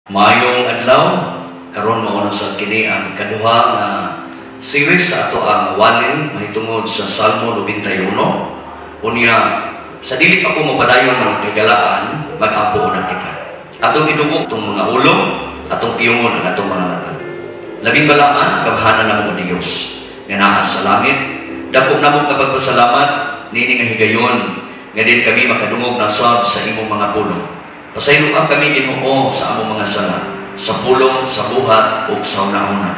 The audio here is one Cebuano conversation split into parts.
Maayong adlaw, karon mao na sa kini ang kaduha nga series sa ato ang wali mahitungod sa Salmo 91. Unya sa dili pa ko mopadayon mga kahigalaan, mag-ampo una kita. Atong idugo atong mga ulo, atong piyungon ang atong mga mata. Labing balaan, gamhanan namo nga Dios nga naa sa langit. Dako namo nga pagpasalamat niini nga higayon nga din kami makadungog na sab sa imong mga pulong. Pasayloa kami, Ginoo, sa among mga sala, sa pulong, sa buhat ug sa hunahuna.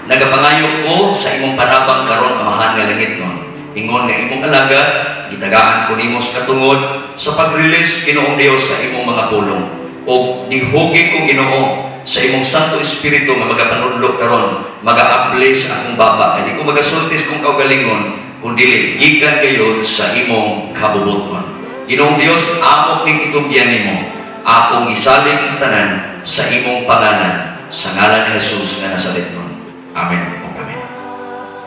Nagapangayo ko sa imong panabang karon, Amahan nga langitnon. Ingon nga imong alagad, gitagaan ko nimo sa katungod sa pag-release, Ginoong Dios, sa imong mga pulong. Ug dihugi ko, Ginoo, sa imong Santo Espiritu nga magapanudlo karon, magaabli sa akong baba. Di ko magasulti sa akong kaugalingon, kundi gikan gayod sa imong kabubuton. Ginoong Dios, amo ning itugyan nimo, akong isalig ang tanan sa imong pangalan, sa ngalan ni Jesus nga Nazaretnon. Amen ug amen.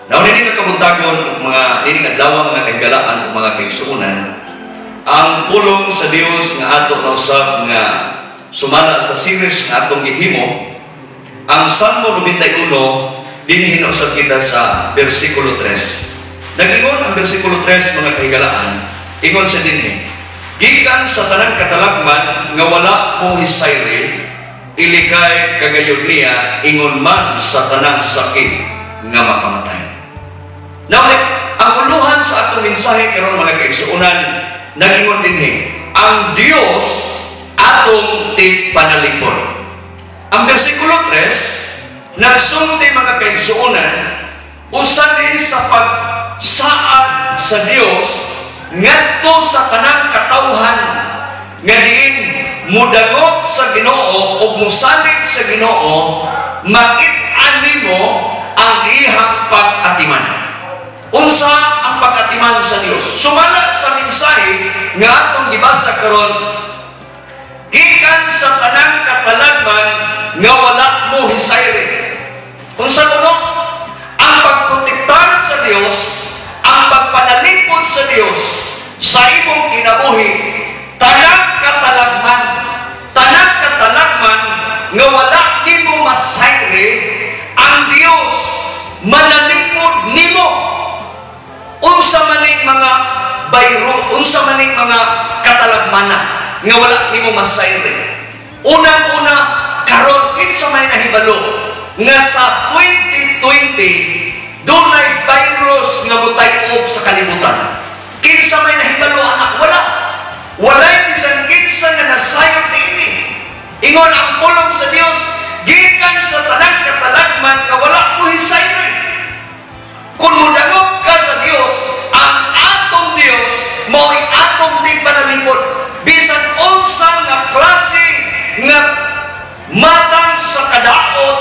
Now, nini nga kabuntagon, ug mga nini nga adlaw, mga kahigalaan ug mga kaigsuonan, ang pulong sa Dios nga ato nausab nga sumala sa series nga atong gihimo, ang Salmo 91, dinhi usab kita sa versikulo 3. Nag-ingon ang versikulo 3, mga kahigalaan, ingon sa dinhi, "Gikan sa tanang katalagman nga wala mo hisayri, ilikay ka gayud niya ingon man sa tanang sakit nga makamatay." Now, ang uluhan sa atong mensahe karon, mga kaigsuonan, nag-ingon dinhi, "Ang Dios atong tigpanalipod." Ang versikulo 3, nagsulti, mga kaigsuonan, usa ni sa pagsaad sa Dios ngadto sa tanang katawhan nga diin mudangop sa Ginoo o musalig sa Ginoo, makit-an nimo ang iyang pag-atiman. Unsa ang pag-atiman sa Dios? Sumala sa mensahe nga atong gibasa karon, "Gikan sa tanang katalagman nga wala mo hisayri." Unsa kuno? Ang pagprotektar sa Dios, ang pagpanalipod sa Dios sa imong kinabuhi, tanang katalagman nga wala nimo masayri, ang Dios manalipod nimo. Unsa maning mga bayro, unsa maning mga katalagmana nga wala nimo masayri? Unang-una, karon kinsa may nahibalo nga sa 2020 dunay virus nga mutay-og sa kalibutan? Kinsa may nahibalo anak? Wala. Walay bisan kinsa nga nasayod niini. Ingon ang pulong sa Dios, "Gikan sa tanang katalagman nga wala mo hisayri." Kung mudangop ka sa Dios, ang atong Dios mao'y atong tigpanalipod. Bisan unsa nga klase nga matang sa kadaot,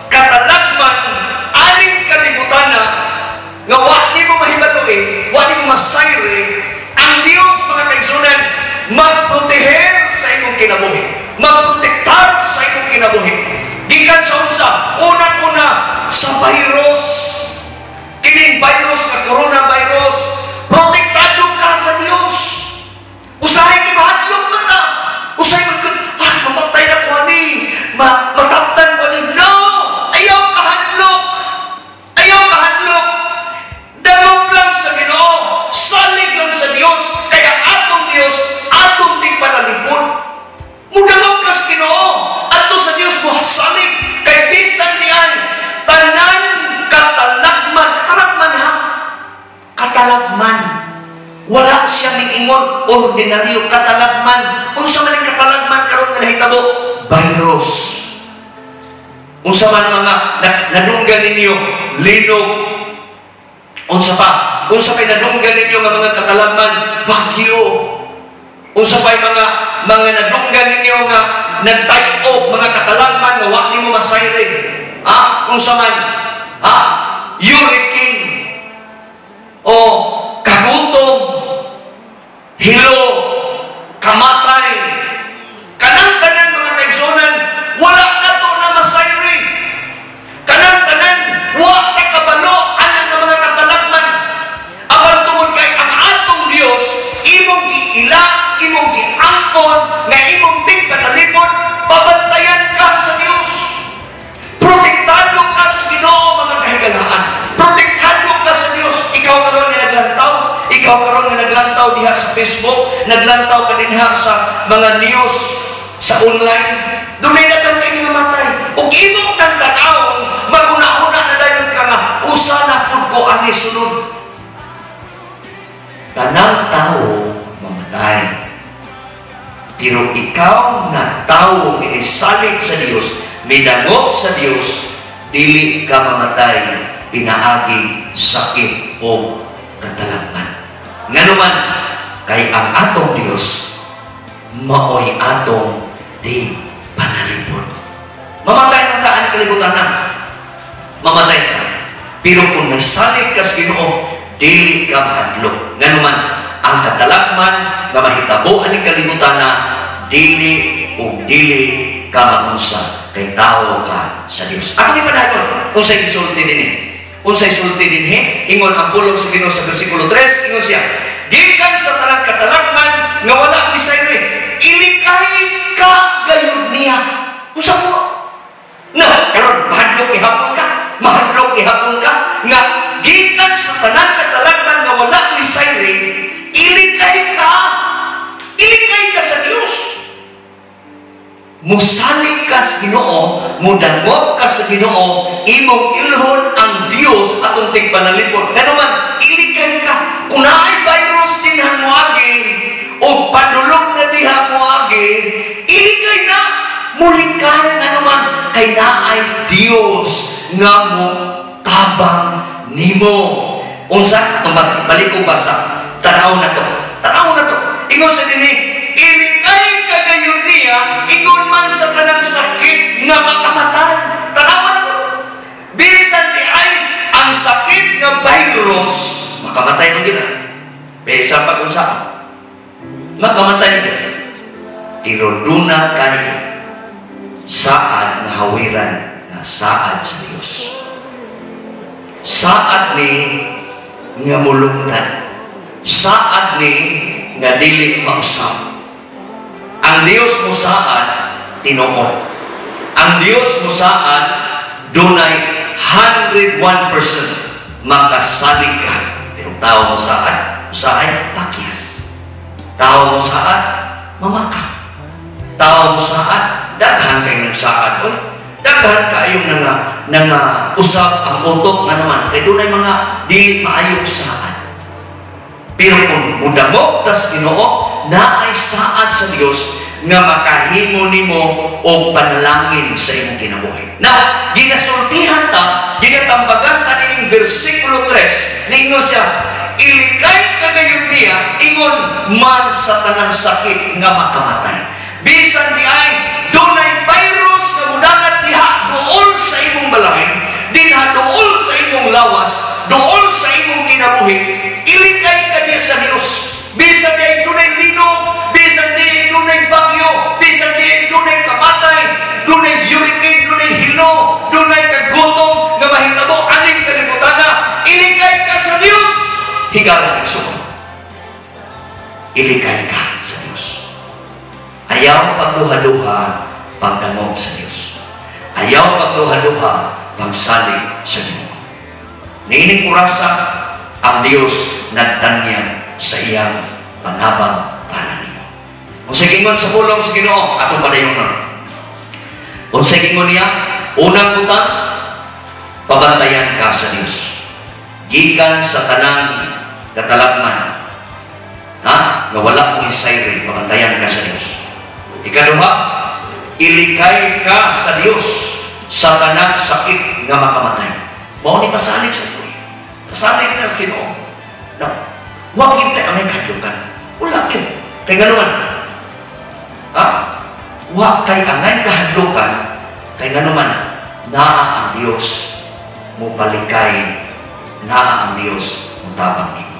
katalagman, aning kalibutan na nga wa nimo mahibaloi, wa nimo masayri, ang Dios, mga kaigsuonan, magproteher sa imong kinabuhi, magprotektar sa imong kinabuhi. Gikan sa unsa? Unang-una sa virus. Kining virus nga coronavirus, protektado ka sa Dios. Usahay kay mahadlok man ta. Usahay man kun, ah, mamatay na ko ani, mataptan ko ani. No! Ayaw kahadlok. Ayaw kahadlok. Dangop lang sa Ginoo, salig lang sa Dios, kaya atong Dios, atong tigpanalipod. Mudangop ka sa Ginoo, adto sa Dios mo salig, kay bisan niyan tanan katalagman, katalagman ha, katalagman. Wala siya ingon ordinaryo, katalagman. Unsa man ang katalagman karon nga nahitabo? Virus. Unsa man mga nadunggan ninyo? Linog. Unsa pa? Unsa pa'y nadunggan ninyo nga mga katalagman? Bagyo. Unsa pa'y mga nadunggan ninyo nga nagtay-og mga katalagman nga wa nimo masayri? Ah, unsa man? Ah, hurricane o kagutom, hilo, kamatay. Kanang tanan, mga kaigsuonan, wala na to na masayri. Kanang tanan, wa ta kabalo anang nga mga katalagman. Apan tungod kay ang atong Dios, imong giila, imong giangkon, nga imong tigpanalipod, pabantayan ka sa naglantaw ka dinha sa mga news sa online, dunay daghan kay namatay. Ug imo nang tan-awon, maguna-una na dayon ka nga usa na pud ko ani sunod. Tanang tao mamatay. Pero ikaw nga tao minisalig sa Dios, midangop sa Dios, dili ka mamatay pinaagi sakit o katalagman. Nganuman kay ang atong Dios maoy atong di panalipod. Mamatay man ka ang kalibutan na. Mamatay ka. Pero kung may salig ka sa Ginoo, dili ka mahadlok. Nganuman ang katalagman nga mahitabo aning kalibutan na, dili o dili ka maunsa kay tao ka sa Dios. Atong ipadayon unsay gisulti dinhi. Unsay sulti dinhi? Ingon ang pulong sa Ginoo sa bersikulo 3, ingon siya, gikan sa tanang katalagman nga wala mo'y sayre, ilikay ka gayud niya. Unsa mo? Na, karon mahadlok gihapon ka, mahadlok gihapon ka nga gikan sa tanang katalagman nga wala mo'y sayre, ilikay ka. Ilikay ka sa Dios. Musalig ka sa Ginoo, mudangop ka sa Ginoo, imong ilhon ang Dios atong tigpanalipod. Ngano man, ilikay ka. Kung naay virus dinha moagi o padulong na diha moagi, ilikay na. Mulikay ngano man kay naay Dios nga mo tabang nimo. Unsa atong balik ko basa? Tanaw na to. Tanaw na to. Ingon sa dinhi, ilikay ka gayon niya, ingon man sa tanang sakit nga makamatay. Tanawa na to. Bisan di ay ang sakit nga virus, makamatay man gyud. Bisan pag unsa, makamatay man gyud. Pero duna kay saad nga hawiran nga saad sa Dios. Saad ni nga mulungtad. Saad ni nga dili mausab. Ang Dios mo saad tinuod. Ang Dios mo saad dunay 101% makasalig ka. Pero tao mo saad, usahay pakyas. Tao mo saad, mamaka. Tao mo saad, daghan kay nagsaad. Oy, daghan kaayong nanga usab ang utok nga naman. Kay dunay mga dili maayong saad. Pero kung mudangop tas Ginoo, naay saad sa Dios nga makahimo nimo og panalangin sa imong kinabuhi. Now, ginasultihan ta, ginatambagan ta nining bersikulo 3, niingon siya, ilikay ka gayon niya, ingon man sa tanang sakit nga makamatay. Bisan di ay dunay virus nga mudangat diha duol sa imong balay, dinha duol sa imong lawas, duol sa imong kinabuhi, ilikay ka diha sa Dios. Bisan di ay dunay linog, bisan di ay dunay bagyo, bisan di ay dunay kamatay, dunay hurricane, dunay hilo, dunay kagutom nga mahitabo aning kalibutan na, ilikay ka sa Dios. Higala igsoon. Ilikay ka sa Dios. Ayaw pagduha-duha pagdangop sa Dios. Ayaw pagduha-duha pagsalig sa Ginoo. Niining orasa ang Dios nagtanyag sa iyang panabang para nimo. Unsay gingon sa pulong sa Ginoo atong padayon nun. Unsay gingon niya? Unang butang, pabantayan ka sa Dios. Gikan sa tanang katalagman, ha? Nga wala mong isayre, pabantayan ka sa Dios. Ikaduha, ilikay ka sa Dios sa tanang sakit nga makamatay. Mao ni pasalig sa Dios. Pasalig na sa Ginoo. No. Wa gyud tay angay kahadlukan. Wala gyud. Kay ngano man? Ha? Wa kay angay kahadlukan kay ngano man naa ang Dios mo palikay, naa ang Dios mo tabang nimo.